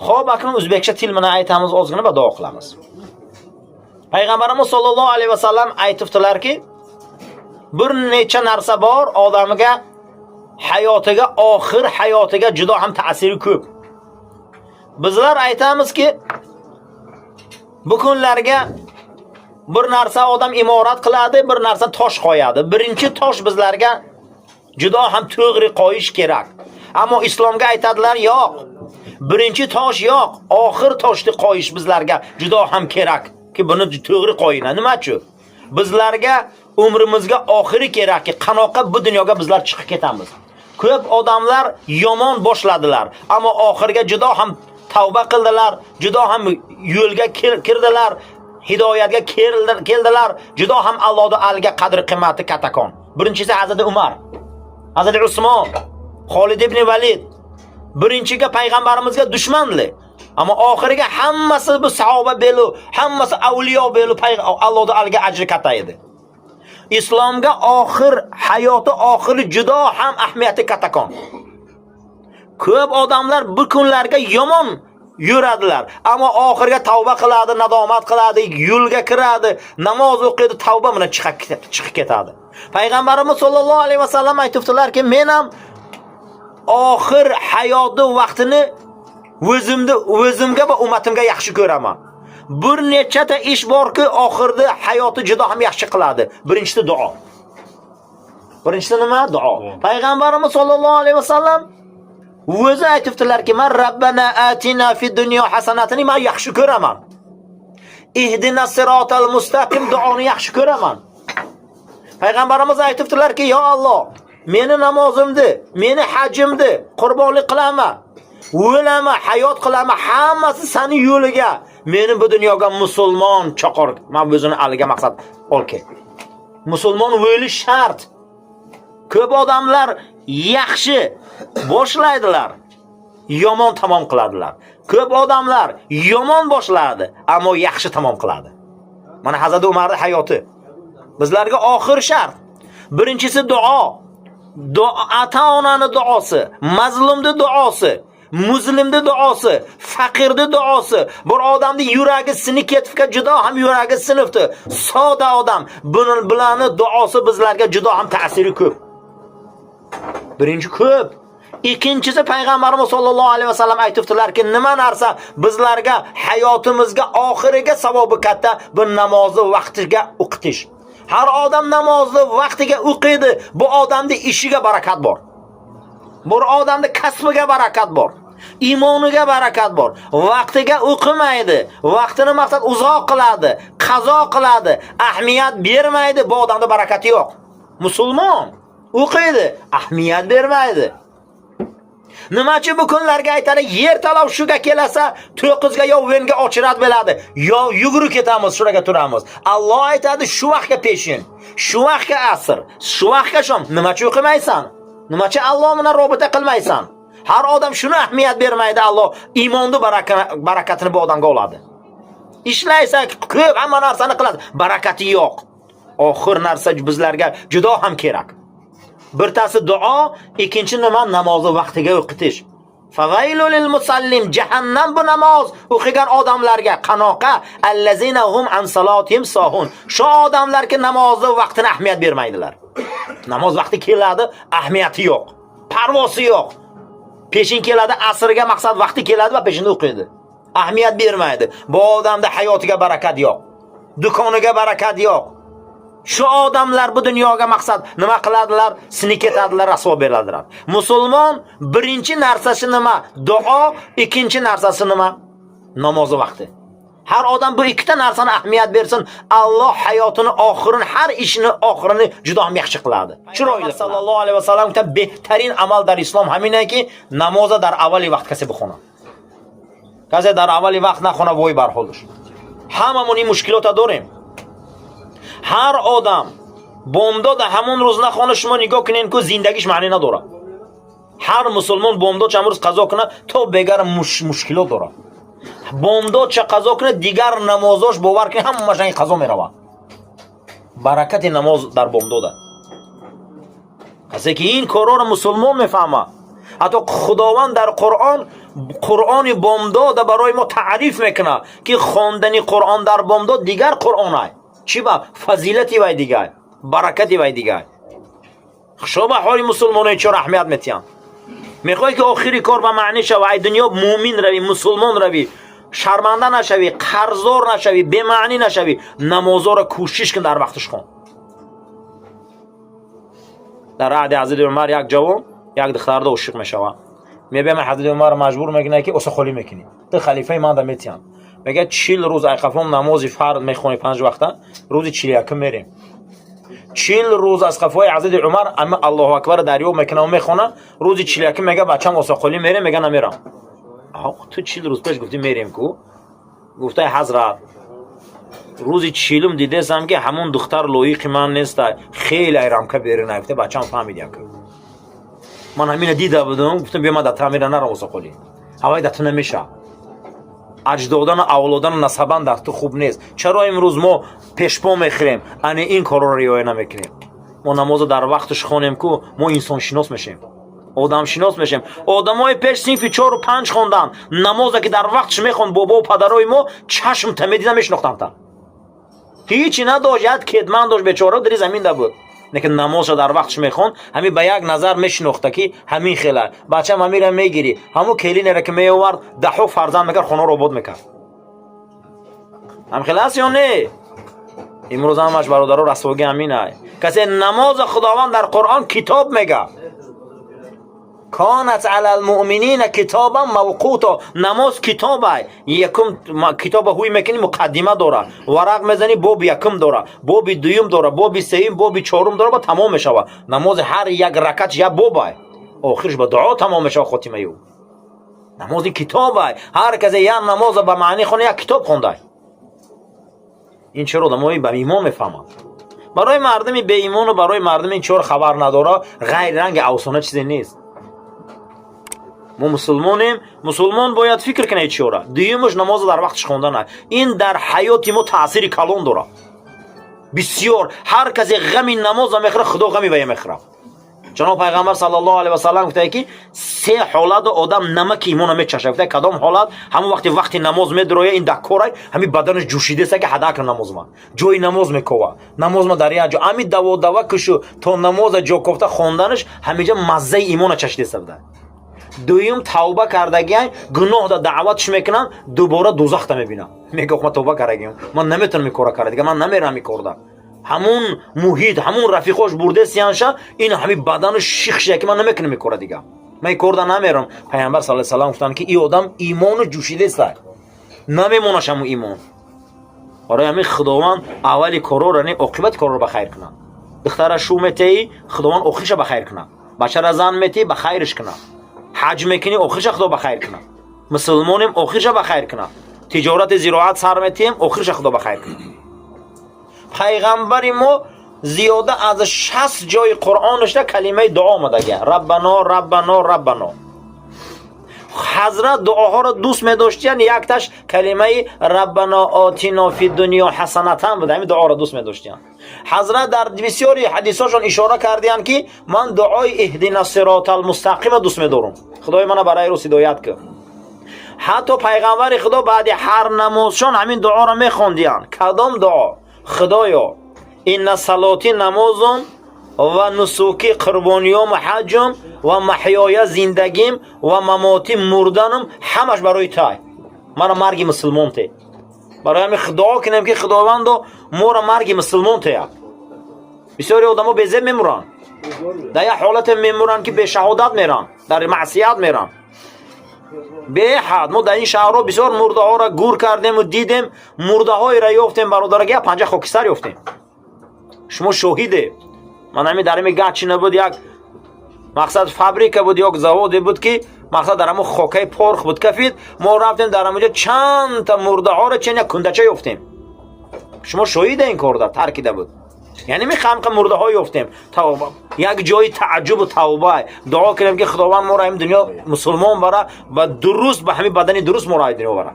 Xo'p, akram o'zbekcha til bilan aytamiz, ozgina va duo qilamiz. Payg'ambarimiz sollallohu alayhi vasallam aytibdilarki, bir necha narsa bor odamga hayotiga, oxir hayotiga juda ham ta'siri ko'p. Bizlar aytamizki, bu kunlarga bir narsa odam imorat qiladi, bir narsa tosh qo'yadi. Birinchi tosh bizlarga juda ham to'g'ri qo'yish kerak. Ammo islomga aytadilar, yo'q. Birinchi tosh yo'q, oxir toshni qo'yish bizlarga juda ham kerak ki buni to'g'ri qo'yinglar. Nima uchun? Bizlarga umrimizga oxiri kerakki, qanoqa bu dunyoga bizlar chiqib ketamiz. Ko'p odamlar yomon boshladilar, ammo oxirga juda ham tavba qildilar, juda ham yo'lga kirdilar, hidoyatga keldilar, juda ham Allohning aliga qadr qiymati kattakon. Birinchisi Hazrati Umar, Hazrati Usmon, Xolid ibn Valid. Birinchiga payg'ambarimizga dushmanli. Ammo oxiriga hammasi bu sahoba belu, hammasi avliyo belu, Allohning aliga ajri katta edi. Islomga oxir hayoti oxiri juda ham ahamiyati kattakon. Ko'p odamlar bu kunlarga yomon yuradilar, ammo oxirga tavba qiladi, nadomat qiladi, yo'lga kiradi, namoz o'qiydi, tavba bilan chiqib ketadi. Payg'ambarimiz sollallohu alayhi vasallam aytibdilarki, men ham oxir hayoti vaqtini o'zimni o'zimga va ummatimga yaxshi ko'raman. Bir nechata ish borki, oxirda hayoti juda ham yaxshi qiladi. Birinchisi duo. Birinchisi nima? Duo. Payg'ambarimiz sollallohu alayhi vasallam o'zi aytibdilarki, "Men Rabbana atina fid dunyo hasanatini men yaxshi ko'raman. Ihdina siratal mustaqim duoni yaxshi ko'raman." Payg'ambarimiz aytibdilarki, "Yo Alloh, meni namozimni, meni hajimni qurbonlik qilaman, o'laman, hayot qilaman, hammasi seni yo'liga. Meni bu dunyoga musulmon chaqir. Men o'zini aliga maqsad ol kel." Musulmon o'lish shart. Ko'p odamlar yaxshi boshlaydilar, yomon tamom qiladilar. Ko'p odamlar yomon boshladi, ammo yaxshi tamom qiladi. Mana Hazrat Umarning hayoti. Bizlarga oxir shart. Birinchisi duo. Duo, ota-onani duosi, mazlumning duosi, muzlimning duosi, faqirning duosi. Bir odamning yuragi sinib ketibga juda ham yuragi sinibdi. Soda odam, buni bularni duosi bizlarga juda ham ta'siri ko'p. Birinchi ko'p. Ikkinchisi payg'ambarimiz sollallohu alayhi vasallam aytibdilarki, nima narsa bizlarga hayotimizga oxiriga savobi katta, bir namozni vaqtiga o'qitish. Har odam namozni vaqtiga o'qiydi, bu odamning ishiga barakat bor. Bir odamning kasbiga barakat bor. Iymoniga barakat bor. Vaqtiga o'qimaydi, vaqtini maqsad uzoq qiladi, qazo qiladi, ahamiyat bermaydi, bu odamda barakati yo'q. Musulmon o'qiydi, ahamiyat bermaydi. Nimachi bu kunlarga aytadi, yer talab shuga kelasa, 9ga yo 10ga ochirat bo'ladi. Yo yugurib ketamiz, shuraga turamiz. Alloh aytadi, shu vaqtga peshin, shu vaqtga asr, shu vaqtga shom. Nimachi o'qimaysan? Nimachi Alloh bilan robita qilmaysan? Har odam shuni ahamiyat bermaydi, Alloh iymonni barakatini bu odamga oladi. Ishlaysa ko'p hamma narsani qiladi, barakati yo'q. Oxir narsa bizlarga juda ham kerak. Birtasi duo, ikkinchi nima? Namozni vaqtiga o'qitish. Favaylu lil musallin, jahannam bu namoz o'qigan odamlarga qanoqa allazina hum an salatihim sohun. Shu odamlarki namozni vaqtini ahamiyat bermaydilar. Namoz vaqti keladi, ahamiyati yo'q. Parvosi yo'q. Peshin keladi, asrga maqsad vaqti keladi va peshinda o'qiydi. Ahamiyat bermaydi. Bu odamda hayotiga barakat yo'q. Do'koniga barakat yo'q. Shu odamlar bu dunyoga maqsad nima qiladilar? Sinib ketadilar, rasvo beradilar. Musulmon birinchi narsasi nima? Duo, ikkinchi narsasi nima? Namozi vaqti. Har odam bu ikkita narsani ahamiyat bersin, Alloh hayotini oxirini, har ishini oxirini juda ham yaxshi qiladi. Chiroyli sallallohu alayhi vasallam behtarin amal dar islom haminaki namoza dar avvali vaqt kasi bixona. Касе дар аввали вақт нахона, вой бар ҳолаш. Ҳамамон ин мушкилота дорем. Ҳар одам бомдод ҳамон рӯз нахона, шумо нигоҳ кунед ку, зиндагиш маъне надорад. Ҳар мусулмон бомдод чанд рӯз қазо кунад, то бегар мушкилот дорад. Бомдод ча қазо кунад, дигар намозош, бовар кунед, ҳамааш ранги қазо меравад. Баракати намоз дар бомдода. Касе ки ин корҳоро мусулмон мефаҳмад. Ҳатто Худованд дар Қуръон, Қуръони бомдода барои мо таъриф мекунад, ки хондани Қуръон дар бомдод дигар Қуръон ай. Чӣ ба фазилати вай дигар, баракати вай дигар. Хушо ба ҳоли мусулмонои чор аҳамият метиҳанд. Мехоҳӣ, ки охири кор ба маънӣ шава, ай дунё муъмин равӣ, мусулмон равӣ, шарманда нашавӣ, қарздор нашавӣ, бемаънӣ нашавӣ, намозоро кӯшиш кун, дар вақташ хон. Дар аҳди Ҳазрати Умар як ҷавон як духтарда ошиқ мешавад. Мебиям, Ҳазрати Умар маҷбур мекунад, ки осахолӣ мекунӣ, ту халифаи ман да метиҳам. Мегӯяд: 40 рӯз айқафом намози фард мехонӣ панҷ вақта, рӯзи 41-ум мерем. 40 рӯз аз қафои Ҳазрати Умар ама Аллоҳу акбар дарёб мекунам, мехона. Рӯзи 41-ум мега: «Бачам, осахолӣ мерем?» Мега: «Намерам». Ту 40 рӯз пеш гуфтӣ, мерем ку. Гуфтаи ҳазрат: «Рӯзи 40-ум дидесам, ки ҳамон духтар лоиқи ман неста, хеле айрамка берина». Гуфта: «Бачам, фаҳмидям, ки ман ҳамина дида будам, гуфтам: биё, ман дар тамира нарам осахолӣ, ҳавай дар ту намеша, аҷдодану авлодану насабан дар ту хуб нест». Чаро имрӯз мо пешпо мехӯрем, ани ин корро риоя намекунем? Мо намозо дар вақташ хонем ку, мо инсоншинос мешем, одамшинос мешем. Одамои пеш синфи чору панҷ хондан, намозе ки дар вақтш мехонд, бобову падарои мо чашм та медида мешинохтанд. Та ҳичи надошт, як кетман дошт бечора, дари заминда буд, лекин намозша дар вақтш мехонд, ҳамин ба як назар мешинохта, ки ҳамин хела бачам ҳамира мегирӣ. Ҳамун келинере ки меовард, даҳҳо фарзанд мекард, хонаро обод мекард. Ҳам хела аст ё не? Имрӯз ҳамаш, бародаро, расвогӣ ҳамин ай. Касе намоза Худованд дар Қуръон китоб мега: канат ала лмуъминина китобан мавқуто. Намоз китобай. Якум китоба ҳуй мекунӣ, муқаддима дора, варақ мезанӣ, боби якум дора, боби дуюм дора, боби сеюм, боби чорум дора, ба тамом мешава. Намози ҳар як ракатш як бобай, охирш ба дуо тамом мешава, хотимаи ӯ. Намози китобай. Ҳар касе як намоза ба маънӣ хона, як китоб хондай. Ин чаро одамои ба имон мефаҳманд? Барои мардуми беимону барои мардуми ин чор хабар надора, ғайри ранги афсона чизе нест. Мо мусулмонем, мусулмон бояд фикр кунад чиёра. Дуюмаш, намоза дар вақташ хондан. Ин дар ҳаёти мо таъсири калон дорад бисёр. Ҳар касе ғами намоза мехӯрад, Худо ғами вая мехӯрад. Ҷаноб Пайғамбар саллаллоҳу алайҳи васаллам гуфтае, ки се ҳолат одам намаки имона мечашад. Гуфтае: кадом ҳолат? Ҳамон вақте вақти намоз медроя, ин даккорай, ҳамин баданаш ҷӯшидеста, ки ҳадакр намозма ҷои намоз мекова, намозма дар як ҷо ҳамин даводава кушу то намоза ҷо кофта хонданаш, ҳаминҷа маззаи имона чашидеста буда. Дуюм, тавба кардагиай, гуноҳда даъватш мекунанд, дубора дузахта мебинад, мега: «Ман тавба кардагиам, ман наметавонам ин кора карда дига, ман намерам ин корда». Ҳамун муҳит, ҳамун рафиқош бурдесиянша, ин ҳамин бадану ших шуда, ки ман намекунам ин кора дига, ман ин корда намерам. Пайғамбар сал салам гуфтанд, ки ин одам имону ҷӯшидеста, намемонаш ҳамун имон. Барои ҳамин Худованд аввали корора не, оқибати корро ба хайр кунад. Духтара шу метеӣ, Худованд охириша ба хайр кунад. Бачара зан метеӣ, ба хайриш кунад. Ҳаҷ мекунӣ, охириша Худо ба хайр кунад. Мусулмонем, охириша ба хайр кунад. Тиҷорати зироат сар метиҳем, охириша Худо ба хайр кунад. Пайғамбари мо зиёда аз 60 ҷои Қуръонашда калимаи дуо омадага: раббано, раббано, раббано. Ҳазрат дуоҳоро дӯст медоштиян, якташ калимаи раббано отино фи дунё ҳасанатан буд. Ҳамин дуоро дӯст медоштиян. Ҳазрат дар бисёри ҳадисҳошон ишора кардиянд, ки ман дуои иҳдина сиротал мустақима дӯст медорам, Худои мана барои рӯз ҳидоят кун. Ҳатто Пайғамбари Худо баъди ҳар намозшон ҳамин дуоро мехондиянд. Кадом дуо? Худоё, инна салоти, намозум, ва нусуки, қурбониёму ҳаҷум, ва маҳёя, зиндагим, ва мамоти, мурданум, ҳамаш барои тай, мара марги мусулмон те. Барои ҳамин дуо кунем, ки Худовандо, моро марги мусулмон теяд. Бисёри одамо безеб мемуранд, дар як ҳолате мемуранд, ки бешаҳодат меранд, дар маъсият меранд беҳад. Мо дар ин шаҳрҳо бисёр мурдаҳоро гур кардему дидем, мурдаҳоеро ёфтем, бародараги, як панҷа хокистар ёфтем. Шумо шоҳиде. Ман ҳамин дар ҳамин Гатчина буд, як мақсад фабрика буд, як заводе буд, ки мақсад дар ҳамон хокаи порох буд, кафид. Мо рафтем, дар ҳамонҷо чандта мурдаҳоро чен як кундача ёфтем. Шумо шоҳиде, ин корда таркида буд, яъне ми хамқа мурдаҳо ёфтем. Як ҷои тааҷҷубу тавба. Дуо кунем, ки Худованд моро ҳамин дунё мусулмон бара ва дуруст ба ҳамин бадани дуруст моро ай дунё бара.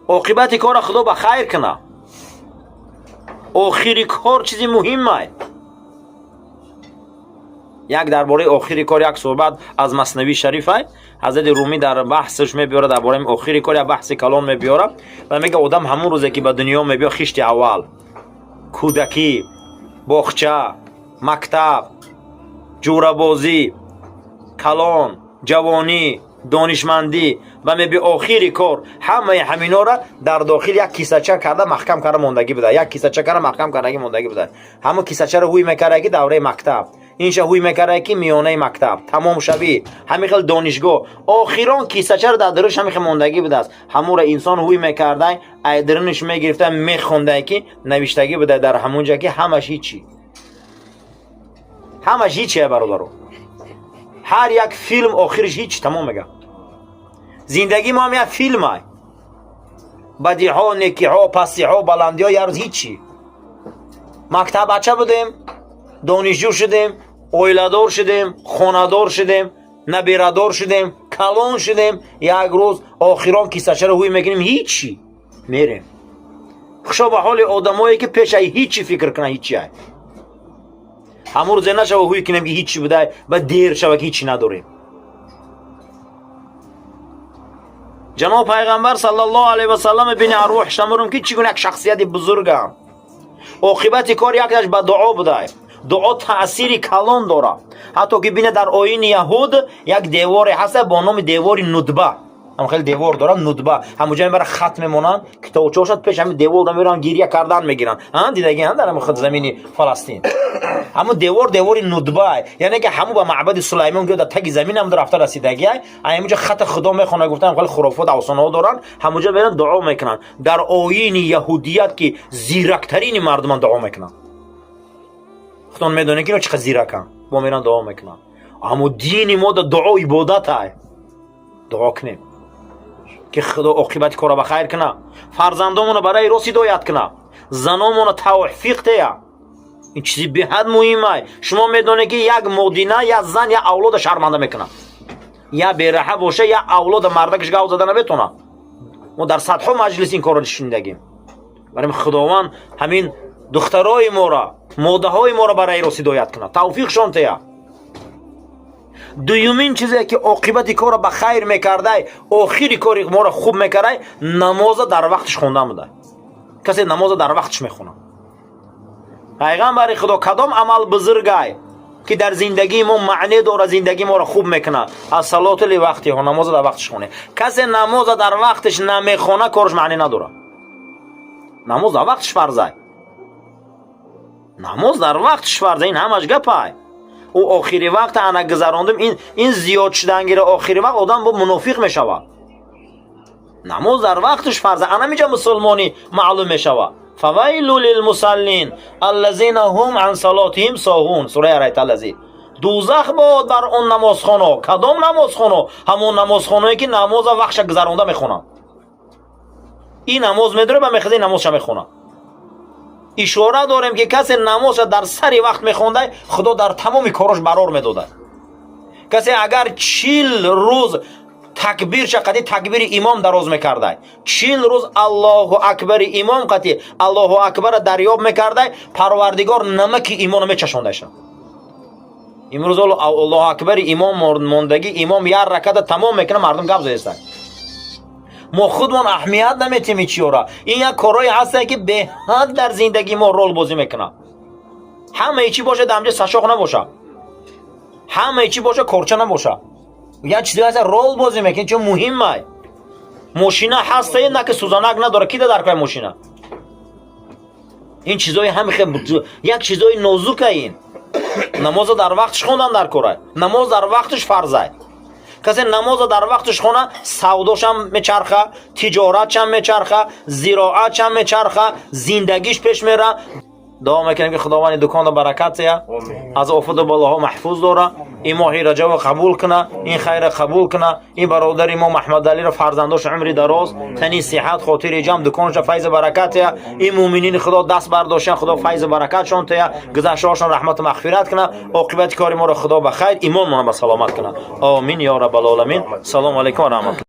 Оқибати корро Худо ба хайр куна. Охири кор чизи муҳимай. Як дар бораи охири кор як суҳбат аз Маснавии Шарифай. Ҳазрати Румӣ дар баҳсаш мебиёрад, дар бораи охири кор як баҳси калон мебиёрад ва мега, одам ҳамон рӯзе ки ба дунё мебиёд, хишти аввал, кӯдакӣ, боғча, мактаб, ҷӯрабозӣ, калон, ҷавонӣ, донишмандӣ ва меби охири кор, ҳамаи ҳаминора дар дохил як кисача карда маҳкам карда мондагӣ буда, як кисача карда маҳкам кардагӣ мондагӣ буда. Ҳамон кисачаро ҳуй мекарда, ки давраи мактаб, инша ҳуй мекарда, ки миёнаи мактаб, тамомшавӣ, ҳамин хел донишгоҳ, охирон кисачаро дар дарунаш ҳамин хел мондагӣ будааст. Ҳамонро инсон ҳуй мекарда, ай дарунаш мегирифта, мехонда, ки навиштагӣ буда дар ҳамон ҷа, ки ҳамаш ҳичи, ҳамаш ҳичие, бародаро. Ҳар як филм охириш ҳич тамом мега. Зиндагии мо ҳам як филм ай: бадиҳо, некиҳо, пастиҳо, баландиҳо, як рӯз ҳичи. Мактаббача будем, донишҷӯ шудем, оиладор шудем, хонадор шудем, набирадор шудем, калон шудем. Як рӯз охирон кисачаро ҳуй мекунем, ҳичи, мерем. Хушо ба ҳоли одамое, ки пешаи ҳичи фикр кунанд, ҳичи ай. Ҳамон рӯзе нашава ҳуй кунем, ки ҳичи будай, ва дер шава, ки ҳичи надорем. Ҷаноб Пайғамбар саллаллоҳу алайҳи васаллам бини арвоҳ шамурум, ки чӣ гуна як шахсияти бузургам. Оқибати кор якташ ба дуо будай. Дуо таъсири калон дорад. Ҳатто ки бине, дар оини яҳуд як деворе ҳаста бо номи девори Нудба. Ҳам хеле девор дорад, Нудба. Ҳамуҷа мебара, хат мемонанд, китобчаошад, пеш ҳамин девол да мераванд, гиря кардан мегиранд. Дидаги дар ҳамин худ замини Фаластин ҳамун девор, девори Нудба, яъне ки ҳамун ба маъбади Сулаймон ки дар таги замин ҳам рафта расидагиай. Ҳамунҷа хати Худо мехонад, гуфтан, хеле хурофот, афсонаҳо доранд. Ҳамунҷа меранд, дуо мекунанд. Дар оини яҳудият, ки зирактарини мардуман дуо мекунанд, худон медонед, ки ино чӣ қадр зираканд, бо меранд, дуо мекунанд. Аммо дини мо да дуо ибодат ай. Дуо кунем, ки Худо оқибати корро ба хайр кунад, фарзандомонро барои рост ҳидоят кунад, заномонро тавфиқ тея. Ин чизи беҳад муҳим ай. Шумо медонед, ки як модина, як зан як авлода шарманда мекунад, я бераҳа боша, як авлода мардакаш гав зада наметонад. Мо дар садҳо маҷлис ин корро шунидагим. Барои Худованд ҳамин духтарои моро, модаҳои моро барои рост ҳидоят кунад, тавфиқшон тея. Дуюмин чизе, ки оқибати корро ба хайр мекардай, охири кори моро хуб мекардай, намоза дар вақташ хондан буда. Касе намоза дар вақташ мехонад. Пайғамбари Худо, кадом амал бузургай, ки дар зиндагии мо маъне дорад, зиндагии моро хуб мекунад? Ассалоту ливақтиҳо, намоза дар вақташ хоне. Касе намоза дар вақташ намехона, кораш маъне надорад. Намоз дар вақташ фарзай, намоз дар вақташ фарзай. Ин ҳамаш гапай. Ӯ охири вақт ана гузарондум, ин зиёд шудангира, охири вақт одам бо мунофиқ мешавад. Намоз дар вақташ фарза, анамиҷа мусулмонӣ маълум мешавад. Фавайлу лилмусаллин аллазина ҳум ан салотиҳим соҳун, сураи Арайталлази. Дӯзах бод бар он намозхоно. Кадом намозхоно? Ҳамон намозхоное, ки намоза вақтша гузаронда мехонанд. Ин намоз медора ба мехеза, намозша мехонад. Ишора дорем, ки касе намозша дар сари вақт мехонда, Худо дар тамоми корош барор медодад. Касе агар 40 рӯз такбирша қати такбири имом дароз мекардай, 40 рӯз Аллоҳу акбари имом қати Аллоҳу акбара дарёб мекардай, Парвардигор намаки имоно мечашондаша. Имрӯз Аллоҳу акбари имом мондагӣ, имом як раката тамом мекунад, мардум гап заестанд. Мо худмон аҳамият наметиҳем ин чиёра. Ин як корҳое ҳастае, ки беҳад дар зиндагии мо рол бозӣ мекунад. Ҳамаи чӣ бошад, дар ҳамҷа сашоқ набошад, ҳамаи чӣ боша, корча набошад, як чизе ҳаста, рол бозӣ мекунад, чун муҳимай. Мошина ҳастае, на ки сӯзанак надора, ки дар кай мошина? Ин чизои ҳами як чизои нозука. Ин намоза дар вақташ хондан дар корай, намоз дар вақташ фарзай. Касе намоза дар вақташ хона, савдошам мечарха, тиҷоратшам мечарха, зироатшам мечарха, зиндагиш пеш мера. Дуо мекунем, ки Худованди дуконро баракат тия, аз офату балоҳо маҳфуз дора, ин моҳи Раҷабо қабул куна, ин хайра қабул куна. Ин бародари мо Маҳмадалиро, фарзандош умри дароз, тани сиҳат, хотири ҷамъ, дуконша файзу баракат тия. Ин муъминини Худо даст бардоштан, Худо файзу баракатшон тия, гузаштаҳошон раҳмату мағфират куна, оқибати кори моро Худо ба хайр, имонмона ба саломат куна. Омин ё раббал оламин. Салому алайкум ва раҳматуллоҳ.